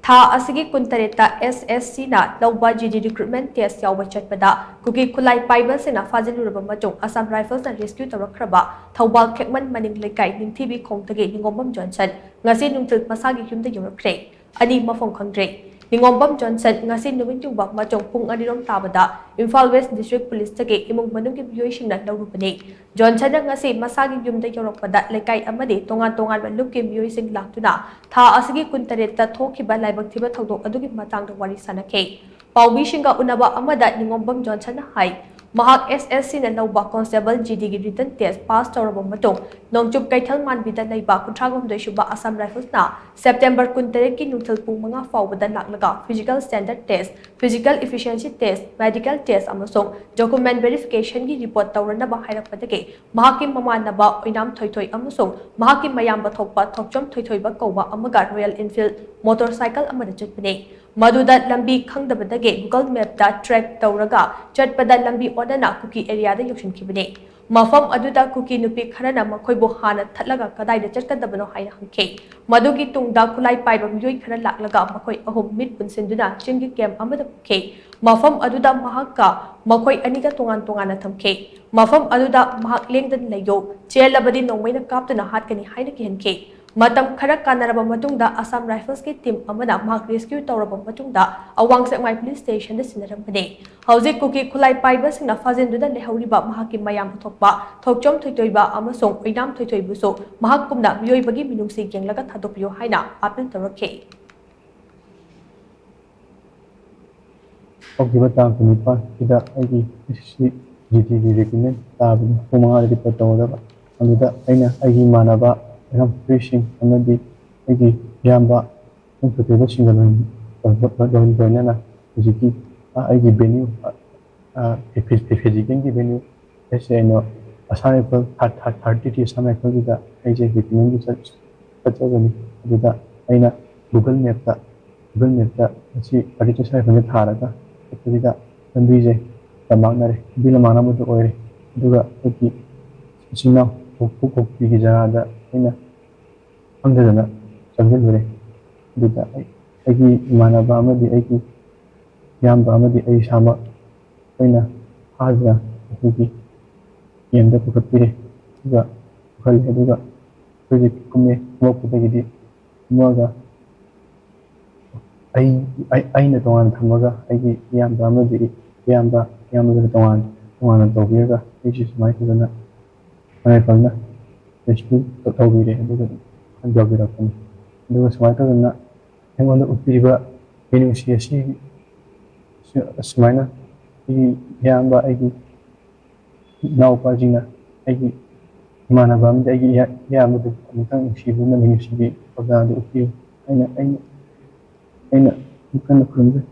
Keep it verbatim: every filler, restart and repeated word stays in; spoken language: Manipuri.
ꯊꯥ ꯑꯁꯤꯒꯤ ꯀꯨꯟꯇꯔꯦꯠꯇ ꯑꯦꯁ ꯑꯦꯁ ꯁꯤꯅ ꯂꯧꯕ ꯖꯤ ꯗꯤ ꯔꯤꯀ꯭ꯔꯨꯠꯃꯦꯟ ꯇꯦꯁ ꯌꯥꯎꯕ ꯆꯠꯄꯗ ꯀꯨꯀꯤ ꯈꯨꯠꯂꯥꯏ ꯄꯥꯏꯕꯁꯤꯡꯅ ꯐꯥꯖꯤꯜꯂꯨꯔꯕ ꯃꯇꯨꯡ ꯑꯁꯥꯝ ꯔꯥꯏꯐꯜꯁꯅ ꯔꯦꯁꯀ꯭ꯌꯨ ꯇꯧꯔꯛꯈ꯭ꯔꯕ ꯊꯧꯕꯥꯜ ꯈꯦꯛꯃꯟ ꯃꯅꯤꯡ ꯂꯩꯀꯥꯏ ꯅꯤꯡꯊꯤꯕꯤ ꯈꯣꯡꯗꯒꯤ ꯅꯤꯉꯣꯝꯕꯝ ꯖꯣꯟꯁꯟ ꯉꯁꯤ ꯅꯨꯡꯊꯤꯜ ꯃꯁꯥꯒꯤ ꯌꯨꯝꯗ ꯌꯧꯔꯛꯈ꯭ꯔꯦ꯫ ꯑꯅꯤ ꯃꯐꯝ ꯈꯪꯗ꯭ꯔꯦ꯫ ꯅꯤꯉꯣꯝꯕꯝ ꯖꯣꯟꯁꯟ ꯉꯁꯤ ꯅꯨꯃꯤꯠ ꯌꯨꯡꯕ ꯃꯇꯨꯡ ꯄꯨꯡ ꯑꯅꯤꯔꯣꯝ ꯇꯥꯕꯗ ꯏꯝꯐꯥꯜ ꯋꯦꯁ ꯗꯤꯁꯇ꯭ꯔꯤꯛ ꯄꯨꯂꯤꯁꯇꯒꯤ ꯏꯃꯨꯡ ꯃꯅꯨꯡꯒꯤ ꯃꯤꯑꯣꯏꯁꯤꯡꯅ ꯂꯧꯔꯨꯕꯅꯤ꯫ ꯖꯣꯟꯁꯟꯅ ꯉꯁꯤ ꯃꯁꯥꯒꯤ ꯌꯨꯝꯗ ꯌꯧꯔꯛꯄꯗ ꯂꯩꯀꯥꯏ ꯑꯃꯗꯤ ꯇꯣꯉꯥꯟ ꯇꯣꯉꯥꯟꯕ ꯂꯨꯞꯀꯤ ꯃꯤꯑꯣꯏꯁꯤꯡ ꯂꯥꯛꯇꯨꯅ ꯊꯥ ꯑꯁꯤꯒꯤ ꯀꯨꯟꯇꯔꯦꯠꯇ ꯊꯣꯛꯈꯤꯕ ꯂꯥꯏꯕꯛ ꯊꯤꯕ ꯊꯧꯗꯣꯛ ꯑꯗꯨꯒꯤ ꯃꯇꯥꯡꯗ ꯋꯥꯔꯤ ꯁꯥꯅꯈꯤ꯫ ꯄꯥꯎꯃꯤꯁꯤꯡꯒ ꯎꯅꯕ ꯑꯃꯗ ꯅꯤꯉꯣꯝꯕꯝ ꯖꯣꯟꯁꯟꯅ ꯍꯥꯏ, ꯃꯍꯥꯛ ꯑꯦꯁ ꯑꯦꯁ ꯁꯤꯅ ꯂꯧꯕ ꯀꯣꯟꯁꯇꯦꯕꯜ ꯖꯤ ꯗꯤꯒꯤ ꯔꯤꯇꯟ ꯇꯦꯁ ꯄꯥꯁ ꯇꯧꯔꯕ ꯃꯇꯨꯡ ꯅꯣꯡꯆꯨꯞ ꯀꯩꯊꯦꯜ ꯃꯥꯟꯕꯤꯗ ꯂꯩꯕ ꯀꯨꯟꯊ꯭ꯔꯥ ꯍꯨꯝꯗꯣꯏ ꯁꯨꯕ ꯑꯁꯥꯝ ꯔꯥꯏꯐꯜꯁꯅ ꯁꯦꯞꯇꯦꯝꯕꯔ ꯀꯨꯟꯇꯔꯦꯠꯀꯤ ꯅꯨꯡꯊꯤꯜ ꯄꯨꯡ ꯃꯉꯥ ꯐꯥꯎꯕꯗ ꯂꯥꯛꯂꯒ physical standard test, physical efficiency test, medical test ꯑꯃꯁꯨꯡ ꯗꯣꯀꯨꯃꯦꯟ ꯚꯦꯔꯤꯐꯤꯀꯦꯁꯟꯒꯤ ꯔꯤꯄꯣꯔꯠ ꯇꯧꯔꯅꯕ ꯍꯥꯏꯔꯛꯄꯗꯒꯤ ꯃꯍꯥꯛꯀꯤ ꯃꯃꯥꯟꯅꯕ ꯑꯣꯏꯅꯥꯝ ꯊꯣꯏꯊꯣꯏ ꯑꯃꯁꯨꯡ ꯃꯍꯥꯛꯀꯤ ꯃꯌꯥꯝꯕ ꯊꯣꯛꯄ ꯊꯣꯛꯆꯣꯝ ꯊꯣꯏꯊꯣꯏꯕ ꯀꯧꯕ ꯑꯃꯒ ꯔꯣꯌꯦꯜ ꯏꯟꯐꯤꯜꯗ ꯃꯣꯇꯣꯔ ꯁꯥꯏꯀꯜ ꯑꯃꯗ ꯆꯠꯄꯅꯤ꯫ ꯃꯗꯨꯗ ꯂꯝꯕꯤ ꯈꯪꯗꯕꯗꯒꯤ ꯒꯨꯒꯜ ꯃꯦꯞꯇ ꯇ꯭ꯔꯦꯛ ꯇꯧꯔꯒ ꯆꯠꯄꯗ ꯂꯝꯕꯤ ꯑꯣꯟꯅꯅ ꯀꯨꯀꯤ ꯑꯦꯔꯤꯌꯥꯗ ꯌꯧꯁꯤꯟꯈꯤꯕꯅꯤ꯫ ꯃꯐꯝ ꯑꯗꯨꯗ ꯀꯨꯀꯤ ꯅꯨꯄꯤ ꯈꯔꯅ ꯃꯈꯣꯏꯕꯨ ꯍꯥꯟꯅ ꯊꯠꯂꯒ ꯀꯗꯥꯏꯗ ꯆꯠꯀꯗꯕꯅꯣ ꯍꯥꯏꯅ ꯍꯪꯈꯤ꯫ ꯃꯗꯨꯒꯤ ꯇꯨꯡꯗ ꯈꯨꯠꯂꯥꯏ ꯄꯥꯏꯕ ꯃꯤꯑꯣꯏ ꯈꯔ ꯂꯥꯛꯂꯒ ꯃꯈꯣꯏ ꯑꯍꯨꯝ ꯃꯤꯠ ꯄꯨꯟꯁꯤꯟꯗꯨꯅ ꯆꯤꯡꯒꯤ ꯀꯦꯝꯞ ꯑꯃꯗ ꯄꯨꯈꯤ꯫ ꯃꯐꯝ ꯑꯗꯨꯗ ꯃꯍꯥꯛꯀ ꯃꯈꯣꯏ ꯑꯅꯤꯒ ꯇꯣꯉꯥꯟ ꯇꯣꯉꯥꯟꯅ ꯊꯝꯈꯤ꯫ ꯃꯐꯝ ꯑꯗꯨꯗ ꯃꯍꯥꯛ ꯂꯦꯡꯗꯅ ꯂꯩꯌꯨ, ꯆꯦꯜꯂꯕꯗꯤ ꯅꯣꯡꯃꯩꯅ ꯀꯥꯞꯇꯨꯅ ꯍꯥꯠꯀꯅꯤ ꯍꯥꯏꯅ ꯀꯤꯍꯟꯈꯤ꯫ ꯃꯇꯝ ꯈꯔ ꯀꯥꯟꯅꯔꯕ ꯃꯇꯨꯡꯗ ꯑꯁꯥꯝ ꯔꯥꯏꯐꯜꯁꯀꯤ ꯇꯤꯝ ꯑꯃꯅ ꯃꯍꯥꯛ ꯔꯦꯁꯀ꯭ꯌꯨ ꯇꯧꯔꯕ ꯃꯇꯨꯡꯗ ꯑꯋꯥꯡ ꯁꯦꯛꯃꯥꯏ ꯄꯨꯂꯤꯁ ꯁ꯭ꯇꯦꯁꯟꯗ ꯁꯤꯟꯅꯔꯝꯕꯅꯤ꯫ ꯍꯧꯖꯤꯛ ꯀꯨꯀꯤ ꯈꯨꯠꯂꯥꯏ ꯄꯥꯏꯕꯁꯤꯡꯅ ꯐꯥꯖꯤꯟꯗꯨꯅ ꯂꯩꯍꯧꯔꯤꯕ ꯃꯍꯥꯛꯀꯤ ꯃꯌꯥꯝꯕ ꯊꯣꯛꯄ ꯊꯣꯛꯆꯣꯝ ꯊꯣꯏꯊꯣꯏꯕ ꯑꯃꯁꯨꯡ ꯑꯣꯏꯅꯥꯝ ꯊꯣꯏꯊꯣꯏꯕꯨꯁꯨ ꯃꯍꯥꯛꯀꯨꯝꯅ ꯃꯤꯑꯣꯏꯕꯒꯤ ꯃꯤꯅꯨꯡꯁꯤ ꯌꯦꯡꯂꯒ ꯊꯥꯗꯣꯛꯄꯤꯌꯨ ꯍꯥꯏꯅ ꯑꯥꯄꯤꯜ ꯇꯧꯔꯛꯈꯤ꯫ ꯍꯧꯈꯤꯕ ꯇꯥꯡ ꯀꯨꯟꯅꯤꯄꯥꯟꯁꯤꯗ ꯑꯩꯒꯤ ꯑꯦꯁ ꯑꯦꯁ ꯁꯤ ꯖꯤ ꯗꯤꯒꯤ ꯔꯤꯀ꯭ꯔꯨꯠꯃꯦꯟ ꯇꯥꯕꯅꯤ꯫ ꯄꯨꯡ ꯃꯉꯥꯗ ꯔꯤꯄꯣꯔꯠ ꯇꯧꯒꯗꯕ꯫ ꯑꯗꯨꯗ ꯑꯩꯅ ꯑꯩꯒꯤ ꯏꯃꯥꯟꯅꯕ ꯏꯔꯝ ꯐ꯭ꯔꯤꯁꯤꯡ ꯑꯃꯗꯤ ꯑꯩꯒꯤ ꯏꯌꯥꯝꯕ ꯏꯔꯝꯊꯣꯏꯊꯣꯏꯕꯁꯤꯡꯒ ꯂꯣꯏꯅꯅ ꯍꯧꯖꯤꯛꯀꯤ ꯑꯩꯒꯤ ꯚꯦꯅ꯭ꯌꯨ, ꯐꯤꯖꯤꯀꯦꯜꯒꯤ ꯚꯦꯅ꯭ꯌꯨ ꯑꯁꯦ ꯑꯩꯅ Assam rifle, thirty three Assam ꯔꯥꯏꯐꯜꯒꯤꯗ ꯑꯩꯁꯦ ꯔꯤꯀ꯭ꯔꯨꯠꯃꯦꯟꯒꯤ ꯆꯠꯆꯕꯅꯤ꯫ ꯑꯗꯨꯗ ꯑꯩꯅ ꯒꯨꯒꯜ ꯃꯦꯞꯇ, ꯒꯨꯒꯜ ꯃꯦꯞꯇ ꯃꯁꯤ ꯊꯥꯔꯇꯤ ꯊ꯭ꯔꯤ ꯑꯁꯥꯝ ꯔꯥꯏꯐꯜꯁꯦ ꯊꯥꯔꯒ ꯆꯠꯄꯁꯤꯗ ꯂꯝꯕꯤꯁꯦ ꯂꯝꯃꯥꯡꯅꯔꯦ, ꯂꯝꯕꯤ ꯂꯝꯃꯥꯡꯅꯕꯗꯣ ꯑꯣꯏꯔꯦ꯫ ꯑꯗꯨꯒ ꯑꯩꯈꯣꯏꯒꯤ ꯏꯆꯤꯟ ꯏꯅꯥꯎ ꯀꯣꯛꯄꯤ ꯀꯣꯛꯄꯤꯒꯤ ꯖꯒꯥꯗ ꯑꯩꯅ ꯈꯪꯗꯗꯅ ꯆꯪꯁꯤꯜꯂꯨꯔꯦ꯫ ꯑꯗꯨꯗ ꯑꯩ ꯑꯩꯒꯤ ꯏꯃꯥꯟꯅꯕ ꯑꯃꯗꯤ ꯑꯩꯒꯤ ꯏꯌꯥꯝꯕ ꯑꯃꯗꯤ ꯑꯩ ꯏꯁꯥꯃꯛ ꯑꯩꯈꯣꯏꯅ ꯐꯥꯗꯨꯅ ꯑꯩꯈꯣꯏꯒꯤ ꯀꯦꯝꯗ ꯄꯨꯈꯠꯄꯤꯔꯦ꯫ ꯑꯗꯨꯒ ꯄꯨꯈꯠꯂꯦ, ꯑꯗꯨꯒ ꯑꯩꯈꯣꯏꯁꯦ ꯀꯨꯝꯃꯦ꯫ ꯀꯨꯝꯃꯛꯄꯗꯒꯤꯗꯤ ꯀꯨꯝꯃꯛꯑꯒ ꯑꯩ ꯑꯩ- ꯑꯩꯅ ꯇꯣꯉꯥꯟꯅ ꯊꯝꯃꯒ ꯑꯩꯒꯤ ꯏꯌꯥꯝꯕ ꯑꯃꯗꯤ ꯏꯌꯥꯝꯕ ꯏꯌꯥꯝꯕꯗꯨꯅ ꯇꯣꯉꯥꯟ ꯇꯣꯉꯥꯟꯅ ꯇꯧꯕꯤꯔꯒ ꯑꯩꯁꯦ ꯁꯨꯃꯥꯏꯅ ꯐꯖꯅ ꯃꯔꯥꯏ ꯐꯖꯅ ꯔꯦꯁꯀ꯭ꯌꯨ ꯇꯧꯕꯤꯔꯦ꯫ ꯑꯗꯨꯒ ꯌꯧꯕꯤꯔꯛꯄꯅꯤ꯫ ꯑꯗꯨꯒ ꯁꯨꯃꯥꯏꯅ ꯇꯧꯗꯅ ꯑꯩꯉꯣꯟꯗ ꯎꯠꯄꯤꯔꯤꯕ ꯃꯤꯅꯨꯡꯁꯤ ꯑꯁꯤ ꯁꯨꯃꯥꯏꯅ ꯑꯩꯒꯤ ꯏꯌꯥꯝꯕ, ꯑꯩꯒꯤ ꯏꯅꯥꯎꯄꯥꯁꯤꯡꯅ, ꯑꯩꯒꯤ ꯏꯃꯥꯟꯅꯕ ꯑꯃꯗꯤ ꯑꯩꯒꯤ ꯏꯌꯥ- ꯏꯌꯥꯝꯕꯗꯨ ꯑꯃꯨꯛꯇꯪ ꯅꯨꯡꯁꯤꯕꯤꯅ ꯃꯤꯅꯨꯡꯁꯤꯒꯤ ꯄꯥꯎꯇꯥꯛ ꯑꯗꯨ ꯎꯠꯄꯤꯌꯨ꯫ ꯑꯩꯅ ꯑꯩꯅ ꯑꯩꯅ ꯑꯃꯨꯛ ꯀꯟꯅ ꯈꯨꯔꯨꯝꯖꯔꯤ꯫